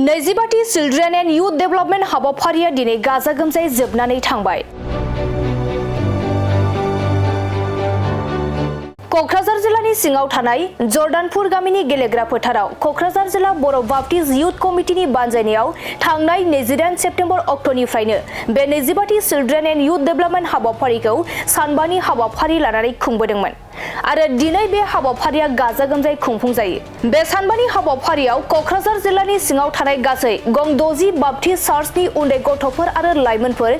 नैजिबाथि children and youth development हाबाफारिया दिनै गाजा गोमजायै जोबनानै थांबाय। क'क्राझार जिल्लानि सिङाव थानाय जर्दानपुर गामिनि गेलेग्रा फोथाराव क'क्राझार जिल्ला बर' बाप्टिस्ट युथ कमिटिनि बानजायनायाव थांनाय 28 सेप्तेम्बर अक्ट'निफ्रायनो बे नैजिबाथि चिल्ड्रेन एन्ड युथ डेभेलपमेन्ट हाबाफारिखौ सानबानि हाबाफारि लानानै खुंबोदोंमोन आरो दिनै बे हाबाफारिया गाजा गोमजायै खुंफुंजायो। बे सानबानि हाबाफारियाव क'क्राझार जिल्लानि सिङाव थानाय गासै गं 60 बाप्टिस्ट चार्चनि उन्दै गथ'फोर आरो लाइमोनफोर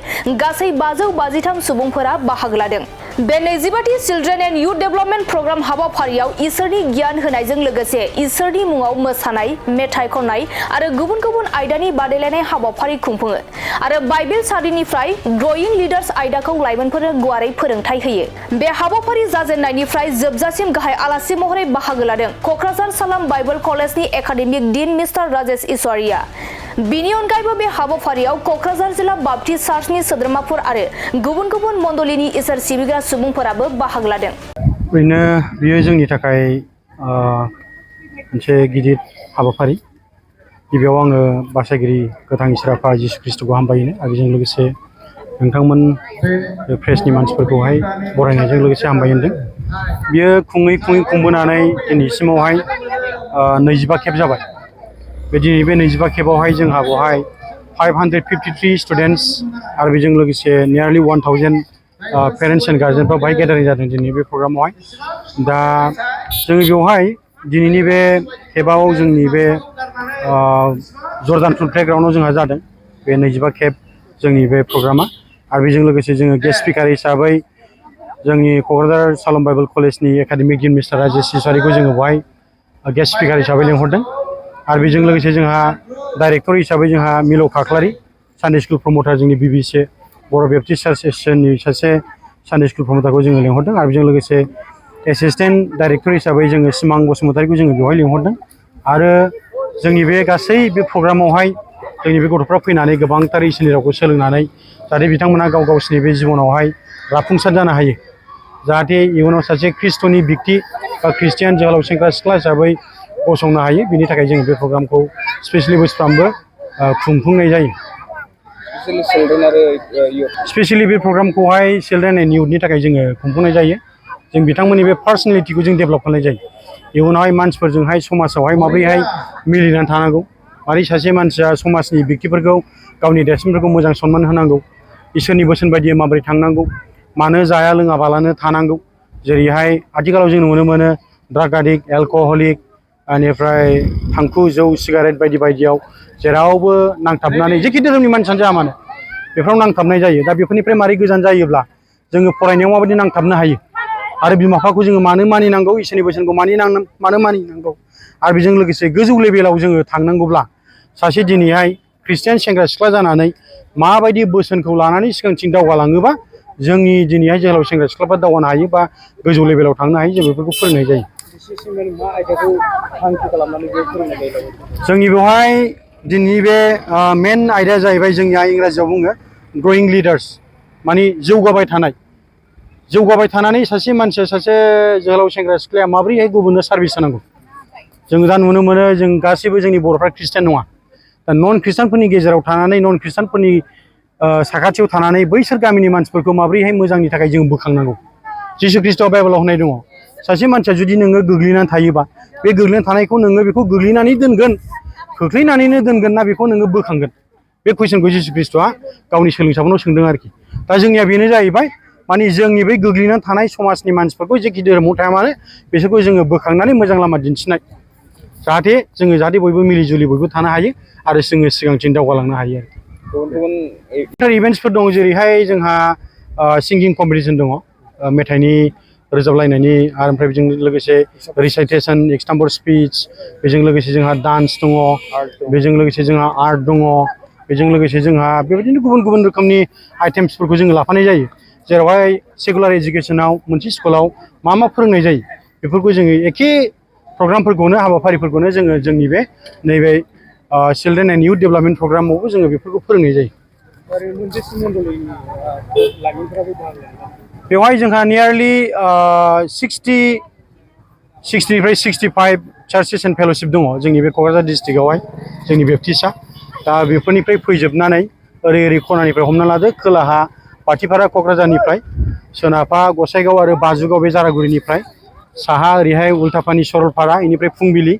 गासै 553 सुबुंफोरा बाहागो लादों। बे नैजिबाथि children and youth development programme हाबाफारियाव इसोरनि गियान होनायजों लोगोसे इसोरनि मुङाव मोसानाय, मेथाइ खननाय आरो गुबुन गुबुन आयदानि बादायलायनाय हाबाफारि खुंफुङो आरो बाइबेल स्टाडिनिफ्राय ड्रयिं लिडार्स आयदाखौ लाइमोनफोरनो गुवारै फोरोंथाय होयो। बे हाबाफारि जाजेननायनिफ्राय जोबजासिम गाहाय आलासि महरै बाहागो लादों क'क्राझार सालाम बाइबेल कलेजनि एकाडेमिक डिन मिस्टार राजेश इसवारिया। बिनि अनगायैबो बे हाबाफारियाव क'क्राझार जिल्ला बाप्टिस्ट चार्चनि सोद्रोमाफोर आरो गुबुन गुबुन मण्डलीनि इसोर सिबिग्रा सुबुंफोराबो बाहागो लादों। ओरैनो बियो जोंनि थाखाय मोनसे गिदिर हाबाफारि। गिबियाव आङो बासायगिरि गोथां इसोर आफा जिसु ख्रिस्ट'खौ हामबायनो आरो बेजों लोगोसे नोंथांमोन प्रेसनि मानसिफोरखौहाय बरायनायजों लोगोसे हामबाय होनदों। बियो खुङै खुंबोनानै दिनैसिमावहाय 25 खेब जाबाय। बे 25 खेबावहाय जोंहा बेवहाय 553 स्टुडेन्टस आरो बेजों लोगोसे नियारलि 1000 पेरेन्टस एन्ड गार्जेनफ्रा बाहाय गेदारिं जादों दिनै बे प्रग्रामावहाय। दा जोङो बेवहाय दिनैनि बे खेबाव जोंनि बे जर्दानपुर प्लेग्राउन्डआव जोंहा जादों बे 25 खेब जोंनि बे प्रग्रामा। आरो बेजों लोगोसे जोङो गेस्ट स्पिकार हिसाबै जोंनि क'क्राझार सालम बाइबेल कलेजनि एकाडेमिक डिन मिस्टार राजेश इसवारिखौ जोङो बेवहाय गेस्ट स्पिकार हिसाबै लिंहरदों। आरो बेजों लोगोसे जोंहा डाइरेक्टर हिसाबै जोंहा मिलौ खाख्लारि सानडे स्कुल प्रमटार जोंनि बिबिसे बर' बेप्टिस्ट चार्च एस'सिएशननि सासे सानडे स्कुल प्रमटारखौ जोङो लिंहरदों। आरो बेजों लोगोसे एसिस्टेन्ट डाइरेक्टर हिसाबै जोङो सिमां बसुमतारिखौ जोङो बेवहाय लिंहरदों। आरो जोंनि बे गासै बे प्रग्रामावहाय जोंनि बे गथ'फ्रा फैनानै गोबांथार इसोरनि रावखौ सोलोंनानै जाहाथे बिथांमोना गावसिनि बे जिबनावहाय जाफुंसार जानो हायो, जाहाथे इयुनाव सासे ख्रिस्ट'नि बिक्ति बा ख्रिस्टियान जोहोलाव सेंग्रा सिख्ला हिसाबै गसंनो हायो। बिनि थाखाय जोङो बे प्रग्रामखौ स्पेसियेलि बोसोरफ्रामबो खुंफुंनाय जायो। स्पेसियेलि बे प्रग्रामखौहाय चिल्ड्रेन एन्ड इयुथनि थाखाय जोङो खुंफुंनाय जायो। जों बिथांमोननि बे पार्सनेलिटिखौ जों डेभेलप खालामनाय जायो। इयुनावहाय मानसिफोरजोंहाय समाजावहाय माबोरैहाय मिलिनानै थानांगौ, मारै सासे मानसिया समाजनि बिक्तिफोरखौ गावनि देरसिनफोरखौ मोजां सनमान होनांगौ, इसोरनि बोसोन बायदियै माबोरै थांनांगौ, मानो जाया लोङाबालानो थानांगौ। जेरैहाय आथिखालाव जों नुनो मोनो ड्राग एडिक्ट, एलक'हलिक, बेनिफ्राय थांखु, जौ, सिगारेट बायदि बायदियाव जेरावबो नांथाबनानै जेखि धोरोमनि मानसियानो जाया मानो बेफोराव नांथाबनाय जायो। दा बेफोरनिफ्राय मारै गोजान जायोब्ला जोङो फरायनायाव माबायदि नांथाबनो हायो आरो बिमा बिफाखौ जोङो मानो मानिनांगौ, इसोरनि बोसोनखौ मानो मानिनांगौ आरो बेजों लोगोसे गोजौ लेभेलाव जोङो थांनांगौब्ला सासे दिनैहाय ख्रिस्टियान सेंग्रा सिख्ला जानानै माबायदि बोसोनखौ लानानै सिगांथिं दावगालाङोबा जोंनि दिनैहाय जोहोलाव सेंग्रा सिख्लाफ्रा दावगानो हायो बा गोजौ लेभेलाव थांनो हायो, जों बेफोरखौ फोरोंनाय जायो। जोंनि बेवहाय दिनैनि बे मेन आयदाया जाहैबाय जोंनिया इंराजियाव बुङो ड्रयिं लिडार्स, माने जौगाबाय थानानै सासे मानसिया सासे जोहोलाव सेंग्रा सिख्लाया माबोरैहाय गुबुननो सार्भिस होनांगौ। जों दा नुनो मोनो जों गासैबो जोंनि बर'फ्रा ख्रिस्टियान नङा। दा नन ख्रिस्टानफोरनि गेजेराव थानानै नन ख्रिस्टानफोरनि साखाथियाव थानानै बैसोर गामिनि मानसिफोरखौ माबोरैहाय मोजांनि थाखाय जों बोखांनांगौ। जिसु ख्रिस्ट'आ बाइबेलाव होननाय दङ, सासे मानसिया जुदि नोङो गोग्लैनानै थायोबा बे गोग्लैनानै थानायखौ नोङो बेखौ गोग्लैनानै दोनगोन, खोख्लैनानैनो दोनगोन ना बेखौ नोङो बोखांगोन। बे कुइसनखौ जिसु ख्रिस्ट'आ गावनि सोलोंसाफोरनाव सोंदों आरोखि। दा जोंनिया बेनो जाहैबाय माने जोंनि बै गोग्लैनानै थानाय समाजनि मानसिफोरखौ जेखि धोरोमाव थाया मानो बिसोरखौ जोङो बोखांनानै मोजां लामा दिन्थिनाय, जाहाथे बयबो मिलि जुलि बयबो थानो हायो आरो जोङो सिगांथिं दावगालांनो हायो आरो। गुबुन इभेन्ट्सफोर दं, जेरैहाय जोंहा सिंगिं कम्पिटिसन दङ, मेथाइनि रोजाबलायनायनि, आरो ओमफ्राय बेजों लोगोसे रिसाइटेसन, एक्सटाम्पर स्पिच, बेजों लोगोसे जोंहा डान्स दङ, बेजों लोगोसे जोंहा आर्ट दङ, बेजों लोगोसे जोंहा बेबायदिनो गुबुन गुबुन रोखोमनि आइटेम्सफोरखौ जोङो लाफानाय जायो। जेरावहाय सेकुलार इडुकेसनाव मोनसे स्कुलाव मा फोरोंनाय जायो बेफोरखौ जोङो एखे प्रग्रामफोरखौनो हाबाफारिफोरखौनो जोङो जोंनि बे नैबे चिल्ड्रेन एन्ड इयुथ डेभेलपमेन्ट प्रग्रामावबो जोङो बेफोरखौ फोरोंनाय जायो। बेवहाय जोंहा नियारलि 60निफ्राय 65 चार्चेस एन्ड फेल'शिप दङ जोंनि बे क'क्राझार डिस्ट्रिक्टआवहाय जोंनि बेप्टिस्टआ दा बेफोरनिफ्राय फैजोबनानै ओरै खनानिफ्राय हमना लादो खोलाहा पाथिपारा क'क्राझारनिफ्राय सोनाबहा गसाइगाव आरो बाजुगाव बे जारागुरिनिफ्राय साहा ओरैहाय उल्टापानि सरलपारा इनिफ्राय फुंबिलि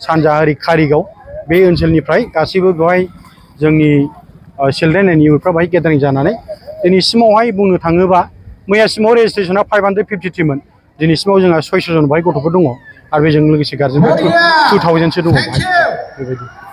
सानजा ओरै कारिगाव बे ओनसोलनिफ्राय गासैबो बेवहाय जोंनि चिल्ड्रेन एन्ड इयुथफ्रा बेहाय गेदारिं जानानै दिनैसिमावहाय बुंनो थाङोबा मैयासिमाव रेजिस्ट्रेसना 553मोन दिनैसिमाव जोंहा 600 जन बेहाय गथ'फोर दङ आरो बेजों लोगोसे गार्जेनफोर 2000सो दङ बेहाय बेबायदि